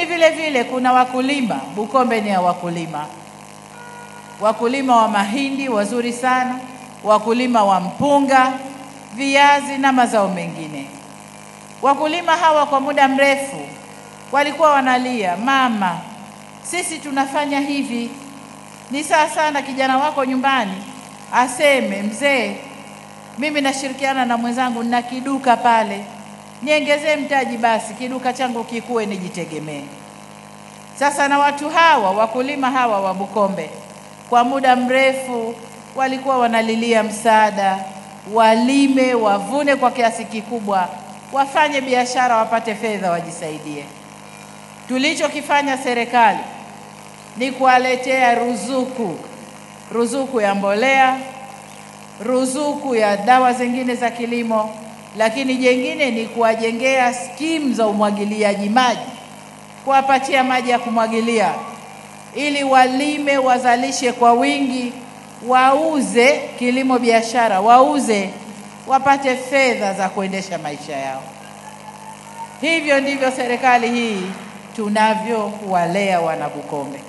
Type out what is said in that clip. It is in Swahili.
Lakini vile vile kuna wakulima, Bukombe ni ya wakulima. Wakulima wa mahindi wazuri sana, wakulima wa mpunga, viazi na mazao mengine. Wakulima hawa kwa muda mrefu walikuwa wanalia, mama, sisi tunafanya hivi. Ni sawa sana kijana wako nyumbani aseme, mzee, mimi nashirikiana na mwenzangu na kiduka pale, niongezee mtaji basi kiduka changu kikue nijitegemee. Sasa na watu hawa, wakulima hawa wa Bukombe, kwa muda mrefu walikuwa wanalilia msaada, walime, wavune kwa kiasi kikubwa, wafanye biashara, wapate fedha, wajisaidie. Tulichokifanya serikali ni kuwaletea ruzuku, ruzuku ya mbolea, ruzuku ya dawa zingine za kilimo, lakini jengine ni kuwajengea skimu za umwagiliaji maji, kuwapatia maji ya kumwagilia ili walime, wazalishe kwa wingi, wauze kilimo biashara, wauze wapate fedha za kuendesha maisha yao. Hivyo ndivyo serikali hii tunavyowalea wana Bukombe.